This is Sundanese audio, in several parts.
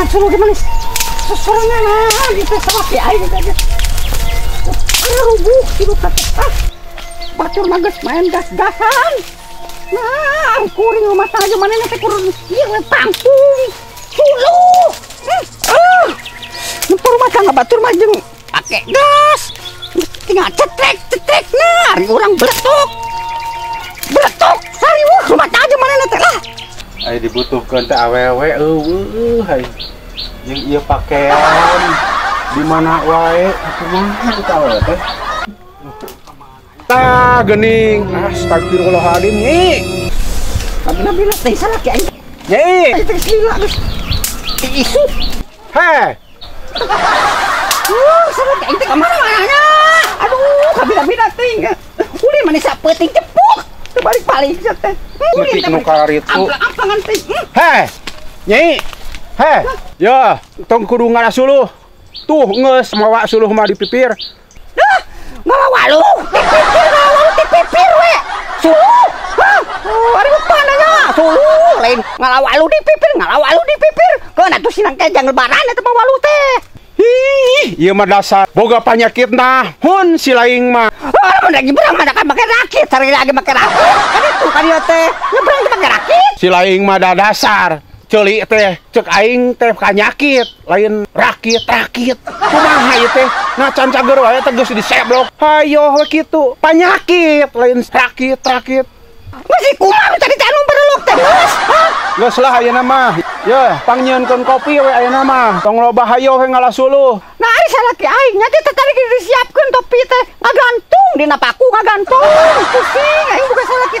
Jangan suruh gimana? Sorangan itu salaki aing teh. Rubuh hidup teh. Batur mah geus main gas-gasan. Nah, ari kuring rumah tangga manehna teh kudu ieu we pangpung. Suluh. Nempo rumah tangga batur mah jeung pake gas. Tinggal cetrek-cetrek nah, ari urang beletuk. Beletuk sariweuh rumah tangga manehna teh lah. Ai dibutuhkeun teh awewe eueuh ai. Jeung ieu pakaian di mana wae kumaha eta awewe teh. Tah geuning, astagfirullahaladzim nyi. Kabina-bina teh salaki aing. Nyi. Aing teh gila geus. Isu. Heh. Salaki aing teh ka mana nya? Aduh, kabina-bina teh. Ulin maneh sapeuting cepuk. Teu balik-balik teh. Leutik nu kararitu. Amplang-amplangan teh. Heh. Nyi. Heh. Ya, tong kudu ngarasuluh. Tuh geus mawa suluh mah di pipir. Dah, ngalawalu di pipir, ngalawalu di pipir we. Suluh. Hah, ari mana nya? Suluh lain ngalawalu di pipir, ngalawalu di pipir. Keun atuh sinang kejang lebaran eta mah walu teh. Ih, ieu mah dasar boga panyakit nah, hun si laing mah. Ah, mun lagi nyebrang mah kan make rakit, sari lagi make rakit. Kan itu kan ieu teh, nyebrang teh make rakit. Si laing mah da dasar ceuli teh, cek aing teh kanyakit, lain rakit-rakit. Kumaha ieu teh? Nah can cager wae teh geus diseblok. Hayo we kitu, panyakit lain rakit-rakit. Masih kumaha tadi teh anu bereluk teh geus. Geus lah ayeuna mah. Yeuh, pangnyieunkeun kopi we ayeuna mah. Tong loba hayo we ngalasuluh. Nah, ari salaki aing nya teh tadi disiapkeun topi teh ngagantung dina paku ngagantung. Pusing aing buka salaki.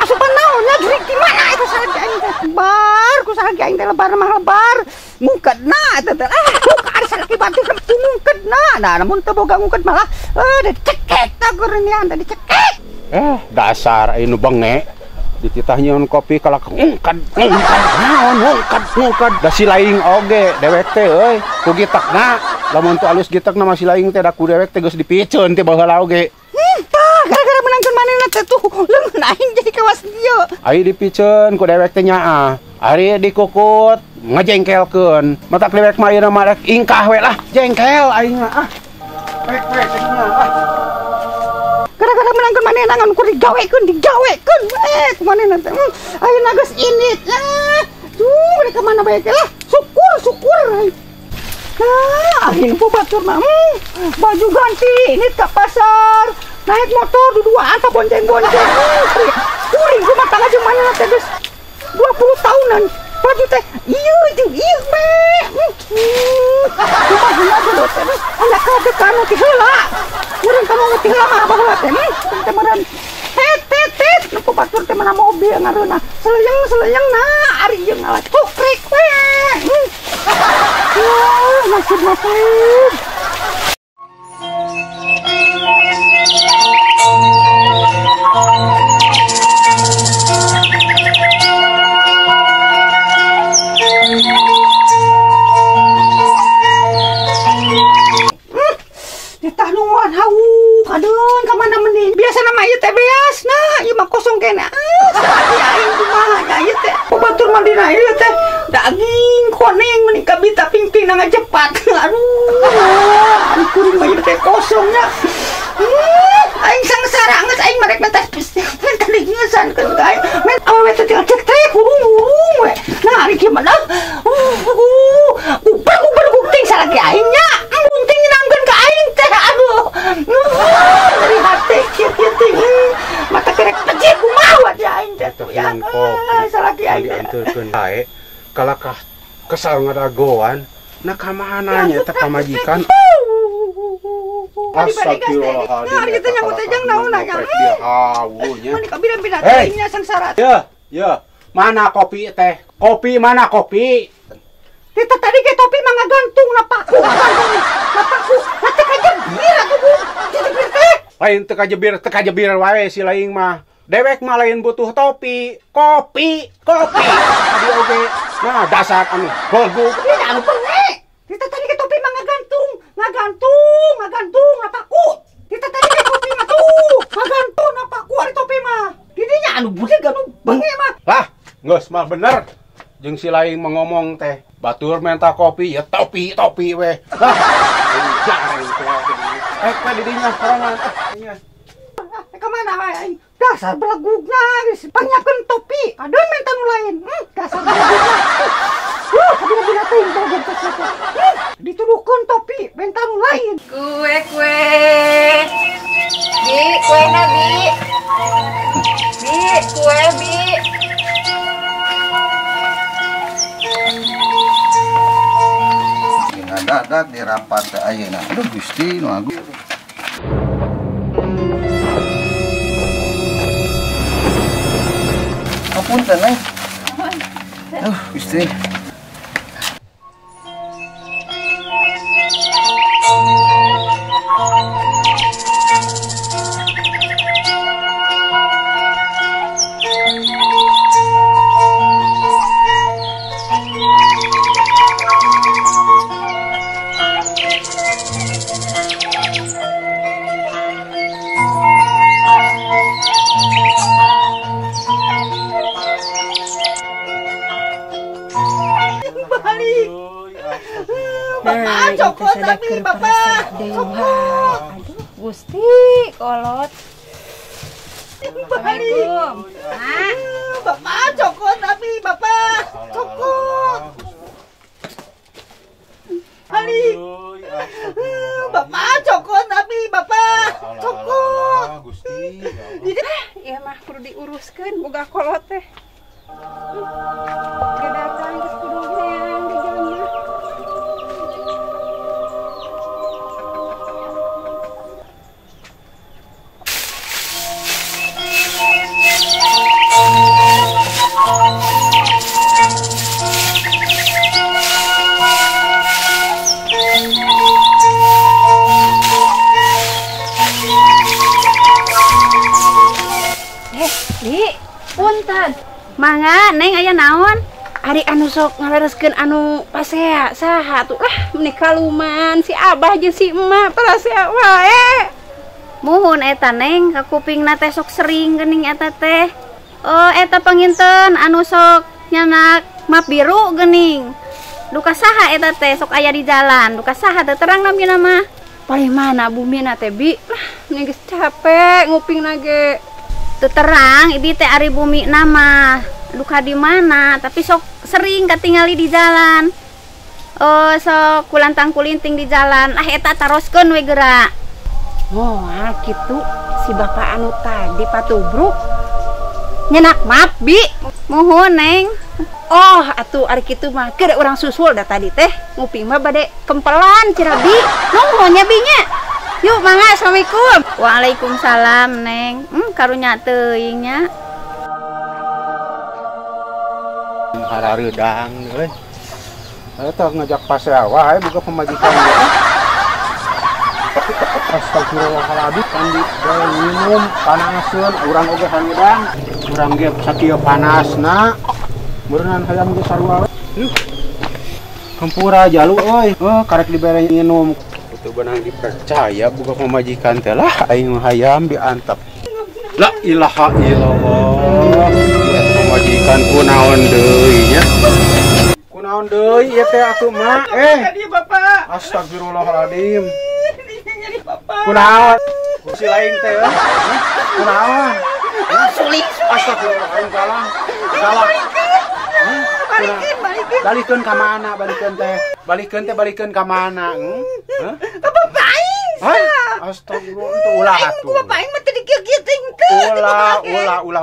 Asupan naon nya jurig di mana eta salaki aing teh. Bar ku salaki aing teh lebar mah lebar. Mungkedna eta teh. Ah, buka ari salaki batur mungkedna. Nah, namun teu boga ngungked malah dicekek tah geureunian teh dicekek. Dasar anu benge. Dititah nyieun kopi kalak ngungkad ngungkad naon ngungkad ngungkad da si laing oge dewek teh euy ku gitekna lamun teu alus gitekna mah si laing teh da ku dewek teh geus dipiceun teh baheula oge. Tah gara-gara meunangkeun manehna teh tuh leungeun aing jadi kawas dieu. Ai dipiceun ku dewek teh nyaah ari dikukut ngajengkelkeun matak dewek mah ayeuna mah rek ingkah we lah jengkel aing mah ah rek we teh ah. Gara-gara menangkeun manehna ngan ku digawekeun digawekeun we ku manehna teh. Ayeuna geus ini. Tuh rek ka mana bae lah. Syukur syukur. Nah, akhirnya po batur mah. Baju ganti ini ke pasar. Naik motor duduaan pa bonceng-bonceng. Kuring rumah tangga jeung manehna teh geus 20 tahunan. Baju teh ieu jeung ieu we. Kumaha dulu teh. Anak kadekan ti heula. Meureun kamu ngerti heula mah baheula teh. Teh meureun tet tet tet nu batur teh mana mobil ngareuna. Seleyeng-seleyeng nah ari ieu ngalah cukrek we. Wah, nasib nasib. Ditah nuan hau kadeun ka mana mending biasa nama ieu teh beas nah ieu mah kosong keneh salaki aing kumaha nya ieu teh batur mah dina ieu teh daging koneng mending kabita pingping na ngajepat aduh ari kuring mah ieu teh kosong nya aing sangsara geus aing marek mah teh minta diingeusan keun ka aing men awewe teh tinggal cek teh hurung-hurung we nah ari kieu mah uber-uber ting salaki aing nya embung ting nyeunamkeun ka aing teh aduh dari hati kieu kieu ting mata kerek pecik kumaha di aing teh tuh ya salaki aing teh dianteurkeun bae kalakah kesal ngadagoan nah ka mana nya eta pamajikan. Astagfirullahaladzim. Nah, ari teh nyaho teh jang naon nya. Hawunya. Mun kabina-bina teh nya sangsara. Ya, ya. Mana kopi teh? Kopi mana kopi? Kita tadi ke topi mah ngagantung na paku, ngagantung na paku. Na teh kajebir atuh Bu. Jebir teh. Lain teu kajebir, teu kajebir wae si laing mah. Dewek mah lain butuh topi, kopi, kopi. Tadi oge. Nah, dasar anu belgug. Ini anu benge. Kita tadi ke topi mah ngagantung, ngagantung, ngagantung na paku. Kita tadi ke topi mah tuh, ngagantung na paku ari topi mah. Didinya anu budak anu benge mah. Lah, geus mah bener. Jeung si lain mengomong teh batur minta kopi ya topi topi weh. Hah. Jareng teh. Rek we di dinya sorangan. Ka mana wae aing? Dasar belegugna geus panyiapkeun topi. Aduh minta nu lain. Dasar belegugna. Kabina-bina teuing belegug teh sia teh. Dituduhkeun topi minta nu lain. Kue kue. Bi, kuena bi. Bi, kue bi. Ngadadak dirapat teh ayeuna. Aduh Gusti nu agung. Apunten eh. Aduh Gusti. Balik. Bapak cokot tapi bapak. Cokot. Aduh, Gusti, kolot. Balik. Bapak cokot tapi bapak. Cokot. Balik. Bapak cokot tapi bapak. Cokot. Gusti. Ya mah kudu diuruskeun boga kolot teh. Kedatang geus kudu neang di jalan. Di, punten. Mangga, Neng aya naon? Ari anu sok ngalereskeun anu pasea saha tuh lah meuni kaluman si abah jeung si emak pasea wae. Muhun eta Neng, ka kupingna teh sok sering geuning eta teh. Oh, eta panginten anu sok nyanak map biru geuning. Duka saha eta teh sok aya di jalan, duka saha teh terang namina mah. Paling mana bumina teh bi? Lah meuni geus capek ngupingna ge. Teu terang ibi teh ari bumi nama duka di mana tapi sok sering katingali di jalan. Oh, sok kulantang kulinting di jalan. Ah eta taroskeun we geura. Moal kitu si bapak anu tadi patubruk nyenak map bi. Muhun Neng. Oh, atuh ari kitu mah keur urang susul da tadi teh nguping mah bade kempelan cenah bi. Nuhun nya bi nya. Yuk mangga, assalamualaikum. Waalaikumsalam Neng. Karunya teuing nya. Harareudang euy. Eta ngajak pasea wae boga pamajikan ge. Astagfirullahaladzim, kan di minum panaseun urang oge hareudang. Urang ge sakieu panasna. Meureunnan hayam ge sarua. Hampura jalu euy. Heuh, karek dibere minum. Itu benang dipercaya buka pemajikan teh lah aing hayam diantep. La ilaha illallah. Pemajikan kunaon deui nya. Kunaon deui ieu teh atuh mak. Bapak. Astagfirullahaladzim. Kunaon? Si lain teh. Kunaon? Suling. Astagfirullahaladzim galang. Galang. Balikeun, balikeun. Balikeun ka mana balikeun teh? Balikeun teh balikeun ka mana? Hah? Ka bapak aing. Hah? Astagfirullah, teu ulah atuh. Ku bapak aing mah teu dikieu-kieu teh henteu. Ulah, ulah, ulah.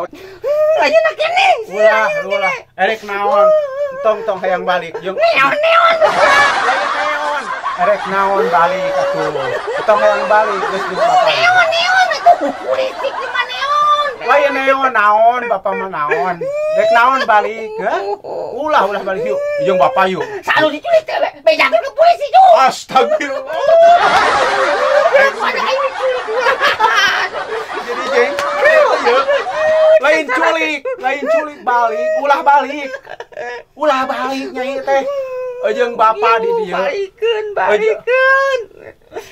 Ayeuna keneh. Ulah, ulah. Erek naon? Tong-tong hayang balik jeung neon-neon. Lain neon. Erek naon balik atuh. Tong hayang balik geus jeung bapak. Neon-neon atuh polisi di mana neon. Lain neon naon bapak mah naon. Rek naon balik, hah? Ulah ulah balik yuk. Jeung bapak yuk. Salu diculik teh bejakeun ke polisi yuk. Astagfirullah. Jadi jeng, lain culik balik, ulah balik. Ulah balik nyai teh. Jeung bapak di dieu. Balikeun, balikeun.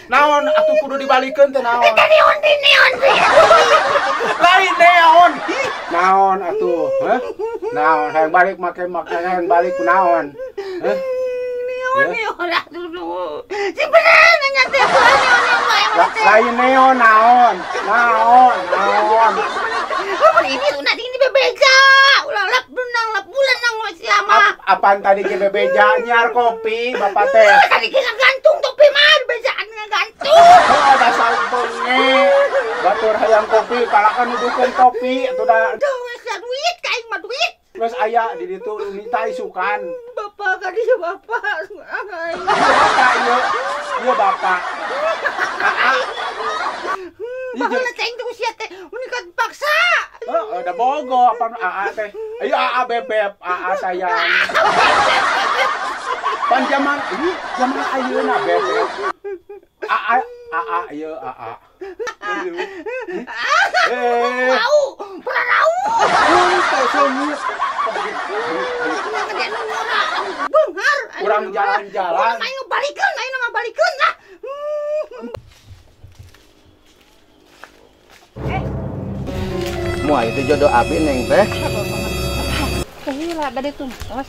Naon atuh kudu dibalikeun teh naon? Eta neon teh neon teh. Lain neon. Naon atuh, heh? Naon hayang balik make hayang balik ku naon? Heh? Neon neon atuh. Si bener nanya teh neon neon. Lain neon naon? Naon naon. Lamun ini sunat ini bebeja. Ulah lap benang lap bulan nang siapa? Apaan tadi ge bebeja nyiar kopi bapak teh. Tadi ge ngagantung topi mah bejaan ngagantung. Oh dasar benge. Batur hayang kopi kalakan nuduhkeun kopi atuh da. Geus duit ka aing mah duit. Geus aya di ditu minta isukan. Bapak ka dieu bapak. Bapak ieu. Ieu bapak. Baheula teh aing teh usia teh menikah paksa. Heeh, da bogo apa AA teh. Ayo AA bebeb, AA sayang. Pan zaman ieu zaman ayeuna bebeb. AA AA ieu AA. Eh, bau, parau. Teh seungit. Beunghar. Urang jalan-jalan. Urang aing balikeun, aing mah balikeun lah. Moal itu jodoh abi neng teh. Heula bade tumtos.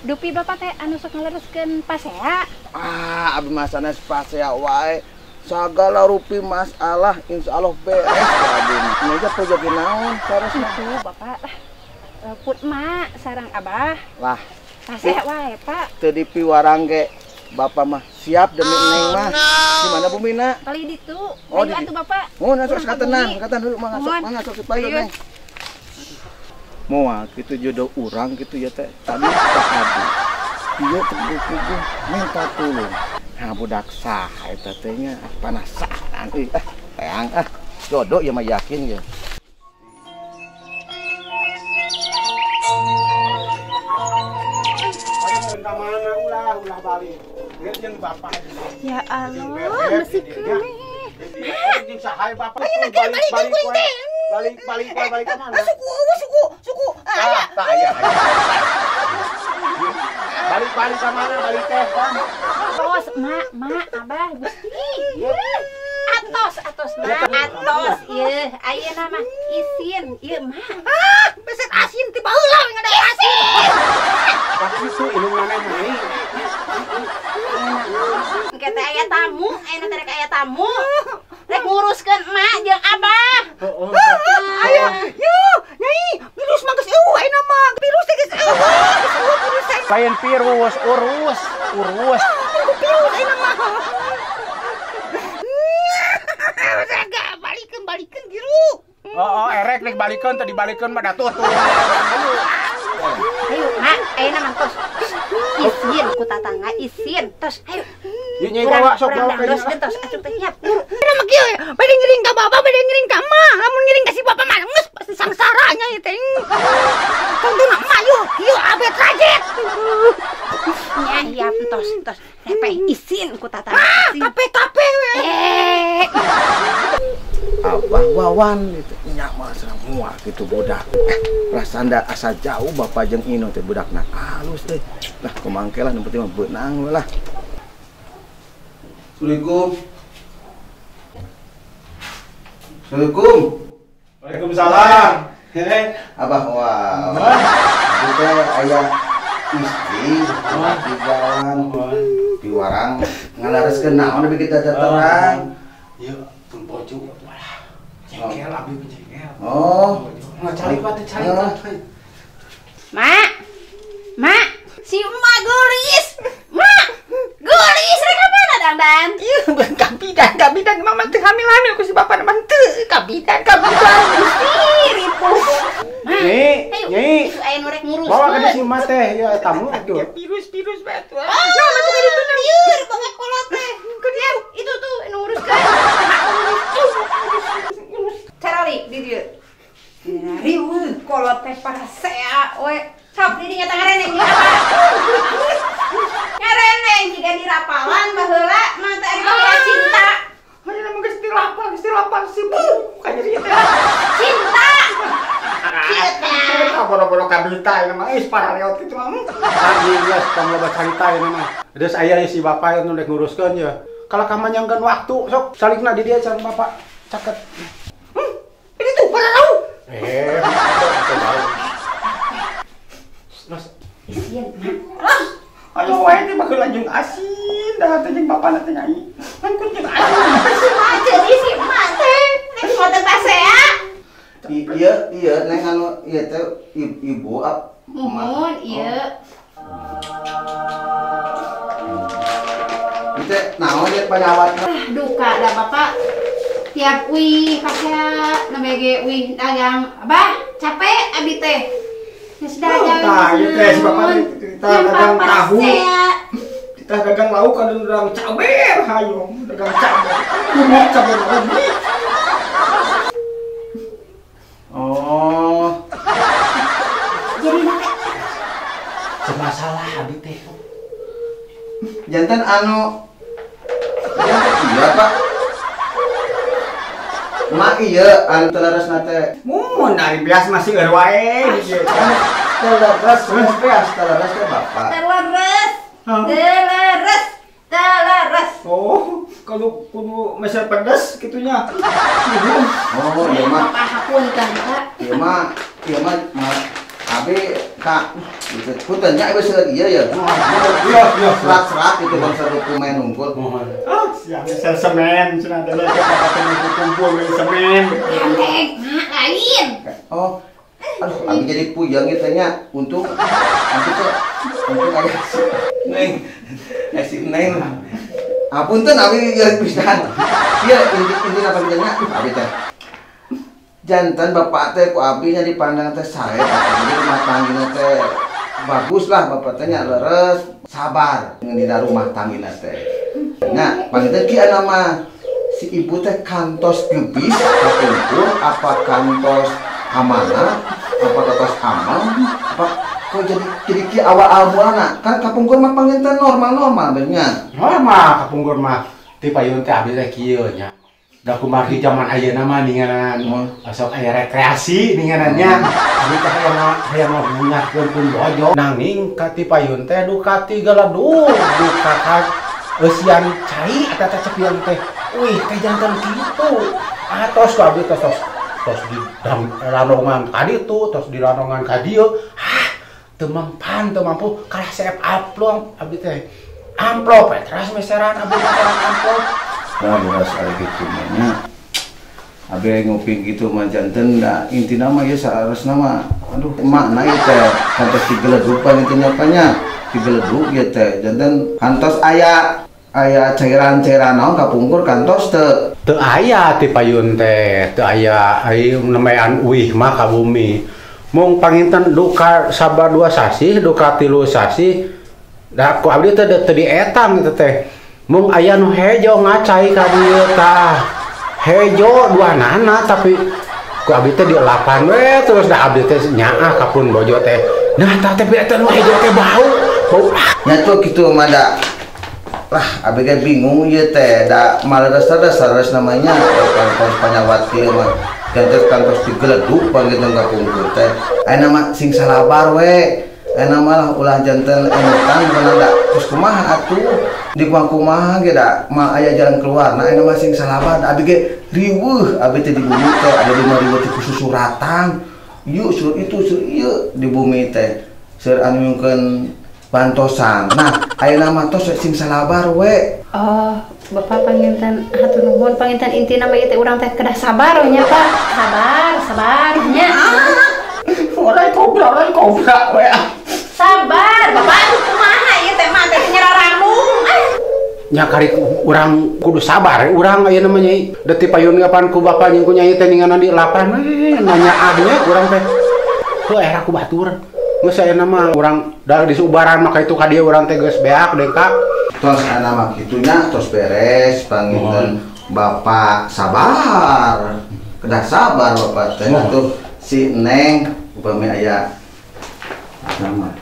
Dupi bapak teh anu sok ngalereskeun pasea. Ah, abi mah sanes pasea wae. Sagala rupi masalah insyaallah beres abi. Ini teh jodoh naon saresna itu bapak. Put mak sarang abah. Lah, pasea wae, Pak. Teu dipiwarang ge bapak mah siap demi neng mah. Di mana bumina? Kali ditu. Oh, ayo atuh bapak. Oh, masuk tenang, katan dulu mah masuk, mah masuk payun neng. Moal kitu jodoh urang kitu ya teh. Tadi Pak Adi. Ieu teguh minta tulung. Nah budak saha eta teh nya penasaran euy. Ah, teang ah. Jodoh ieu mah yakin ya. Ka mana ulah ulah balik. Jeung bapak. Ya Allah, masih keneh. Jeung saha bapak? Ayo balik balik balik balik balik ka mana? Suku suku suku. Aya. Aya. Balik balik ka mana? Balik teh, Bang. Tos, mak, mak, abah, Gusti. Atos, atos, mak, atos. Ieu, ayeuna mah isin, ieu mak. Ah, beset asin ti baheula ngada asin. Kitu ilung maneh mah. Engke teh aya tamu, ayeuna teh rek aya tamu. Rek nguruskeun emak jeung abah. Heeh. Ayo, yo, nyai, virus mah geus eueuh ayeuna mah. Virus teh geus eueuh. Geus eueuh virus teh. Lain virus, urus, urus. Virus ayeuna mah. Balikeun, balikeun giru. Oh, erek rek balikeun teh dibalikeun mah da tuh. Ayo, mak, ayeuna mah tos. Isin ku tatangga isin, tos, ayo. Ieu nyai bawa sok bawa ka tos, tos, acuk teh nyiap. Urang mah kieu, bade ngiring ka bapak, bade ngiring ka emak. Lamun ngiring ka si bapak mah geus pasti sangsara nya ieu teh. Tungtuna emak yeuh, ieu abet rajet. Nya hiap tos, tos. Repeh isin ku tatangga. Kape-kape we. Abah Wawan gitu nya mah senang mual gitu budak. Perasaan da asa jauh bapak jeung Ino teh budakna halus teh. Lah kumangke lah nu penting mah beunang we lah. Assalamualaikum. Assalamualaikum. Waalaikumsalam. Abah wah. Ieu teh aya istri di jalan piwarang ngalareskeun naon deui kita terang. Ieu pun bojo. Jengkel abi jengkel. Oh, nggak cari pak, cari. Mak, mak, si emak gelis, mak, gelis rek mana dandan? Iya, kabidan, kabidan, mama teu hamil-hamil ku si bapak mah teu, kabidan, kabidan. Gusti ripuh. Mak, Nyi, nyi. Itu aya nu rek ngurus. Bawa ke si emak teh, ya tamu atuh. Virus, virus bae atuh. Nah, mah tuh itu lieur banget kolot teh. Itu tuh nu nguruskeun. Carali di dieu. Riweuh kolot teh parasea we. Sok di dinya teh ngareneng jeung apa? Ngareneng jiga dirapalan baheula mah teh ari pakai cinta. Ayeuna mah geus dilapal, geus dilapal sibuk ka jadi teh. Cinta. Cinta. boro-boro kabita ieu mah geus parareot kitu mah. Anjing geus tong loba carita ieu mah. Geus aya si bapak nu rek nguruskeun ye. Kalah kamanyangkeun waktu sok salikna di dieu can bapak caket. Ini tuh pararau. Terus isieun mah. Ayo wae teh baheula jeung asin dah teh jeung bapana teh nyai. Kan kun jeung asin. Si mah jadi si emak teh. Nek mau teh pasea. Iya, iya neng anu ieu teh ibu Muhun ieu. Ieu teh naon ieu panyawatna? Duka da bapak. Tiap wih pasea nembe ge wih dagang. Abah capek abi teh. Geus dagang. Tah ieu teh si bapak kita dagang tahu. Kita dagang lauk anu dagang cabe hayo dagang cabe. Kumaha cabe lagi. Oh. Jadi make masalah abi teh. Janten anu janten iya Pak. Mak iya anu teleresna teh. Mun ari beas masih eueuh wae di dieu. Teleres beas teleres teh Bapak. Teleres. Teleres. Teleres. Oh, kalau kudu meser pedes kitunya. Oh, iya mah. Bapak hapunten, Pak. Iya mah, iya mah abi kak gitu. Punten nya ieu seueur ieu ya. Iya, iya, serat-serat itu bangsa dokumen unggul. Ah, siap meser semen cenah teh bapak kumpul meser semen. Enteng, mak lain. Oh. Aduh, abi jadi puyeng ieu teh nya. Untung abi teh untung aya si Neng. Si Neng. Apunten abi ieu pisan. Ieu inti apa nya abi teh. Jantan bapak teh ku abi nya dipandang teh sae, jadi rumah tanggina teh bagus lah bapak teh nya leres, sabar dina rumah tanggina teh. Nya panginten kieu mah si ibu teh kantos gebis kapungkur apa kantos kamana apa kantos amal apa kok jadi kieu awal mulana kan kapungkur mah panginten normal-normal bener. Normal kapungkur mah ti payun teh abi teh kieu nya. Da kumargi zaman ayeuna mah ninganan sok aya rekreasi ninganannya. Abi teh hayang ngabungahkeun pun bojo. Nanging ka ti payun teh duka ti galadug, duka ka eusian cai eta teh cepian teh. Wih, teh janten kitu. Atos ku abi teh tos di ranongan ka ditu, tos di ranongan ka dieu. Hah, teu mempan, teu mampu kalah seep amplop abi teh. Amplop we teras meseran abi meseran amplop. Nah, beras ari kitu mah nya. Abi nguping kitu mah janten da intina mah ieu saarosna mah aduh makna ieu teh kantos digeledug panginten nya nya. Digeledug ieu teh janten kantos aya cairan-cairan naon kapungkur kantos teu. Teu aya ti payun teh, teu aya ai nemean uih mah ka bumi. Mung panginten duka sabar 2 sasih, duka 3 sasih. Da ku abdi teh teu dietang kitu teh. Mung aya nu hejo ngacai ka dieu tah. Hejo duanana tapi ku abdi teh dielapan we terus da abdi teh nyaah ka pun bojo teh. Nah tah teh eta nu hejo teh bau. Bau ah. Nya tuh kitu mah da. Lah abdi ge bingung ieu teh da maleres-leres namanya kantos panyawat kieu mah. Janten kantos digeledug panginten kapungkur teh. Ayeuna mah sing salabar we. Ayeuna mah lah ulah janten emutan kana da terus kumaha atuh. Di kumaha ge da mah aya jalan keluar. Nah ayeuna mah sing salabar abdi ge riweuh abdi teh di bumi teh ada 5.000 teh kususuratan. Ieu sur itu sur ieu di bumi teh. Seur anu nyungkeun bantosan. Nah, ayeuna mah tos sing salabar we. Oh, Bapak panginten hatur nuhun panginten intina mah ieu teh urang teh kedah sabar we nya, Pak. Sabar, sabar nya. Orai kobra we. Sabar, Bapak kumaha ieu teh mah teh nyararamung. Nya kari urang kudu sabar, urang ayeuna mah nyai. Da ti payun kapan ku bapa jeung ku nyai teh ninganan di lapan we nanya ahnya urang teh. Heuh era ku batur. Geus ayeuna mah urang da disubaran mah ka itu ka dieu urang teh geus beak dengkak. Tos ayeuna mah kitu nya tos beres panginten Bapak sabar. Kedah sabar Bapak teh atuh si Neng upami aya sama.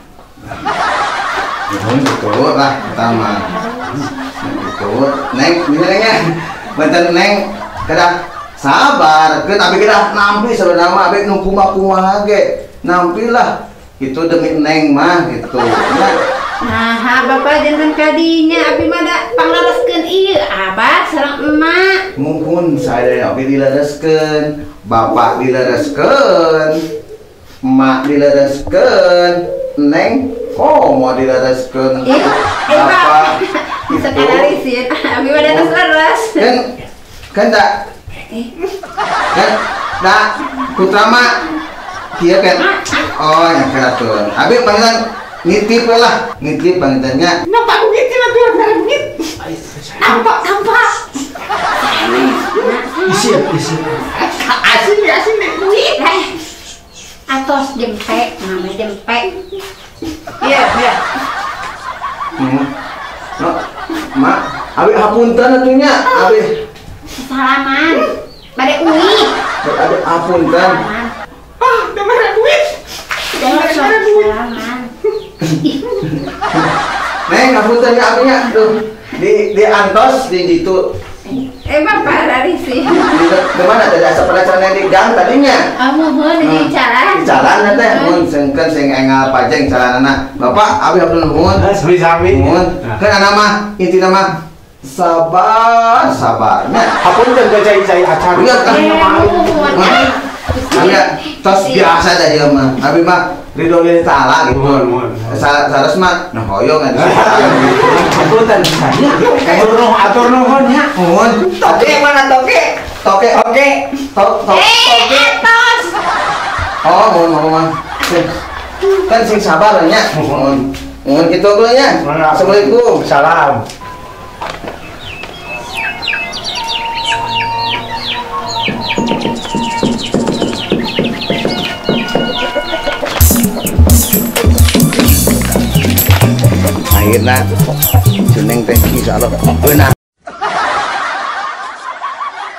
Nuhun gitu lah pertama. Gitu. Neng, nengnya. Benten Neng kedah sabar, keun abi kedah nampi sebenarnya mah abi nu kumaha-kumaha ge. Nampilah itu demi Neng mah gitu. Nah, Bapak jantan kadinya abi mah da panglereskeun ieu Abah sareng emak. Muhun saya abi dilereskeun, Bapak dilereskeun, emak dilereskeun, Neng komo dilereskeun. Bapak sekadar sih, abi mah da tos leres. Kan tak? Kan tak putra mah kieu kan. Oh, ya keraton. Abi panggilan nitip lah, nitip panggilannya. Nampak aku ngitip atuh ngit. Nampak. Isi. Asin asin. Atos jempe, mama jempe. Iya, iya. No, Mak, abi hapunten atuh nya, abi. Salaman. Bade uwi. Abi hapunten. Ah, teu mere duit. Salaman. Neng, hapunten nya abi nya. Tuh, di antos di ditu. Bapak lari sih. Di mana tadi asa pernah di gang tadinya? Ah, muhun di jalan. Di jalan teh, mun sengkeun sing engal pajeng jalanana. Bapak abi hapunten nuhun. Sami-sami. Nuhun. Kan anak mah intina mah sabar sabarnya. Hapunten ke cai-cai acan. Iya kan. Iya, tos biasa teh ieu mah. Abi mah ridho lillahi taala gitu. Saras mah nah hoyong atuh. Hapunten nya. Atur nuhun nya. Nuhun. Toke mana toke? Toke. Oke. Toke. Atos. Oh, mohon mah. Kan sing sabar nya. Mohon. Mohon kitu nya. Assalamualaikum. Salam. Akhirnya Juneng teh insyaallah beunang.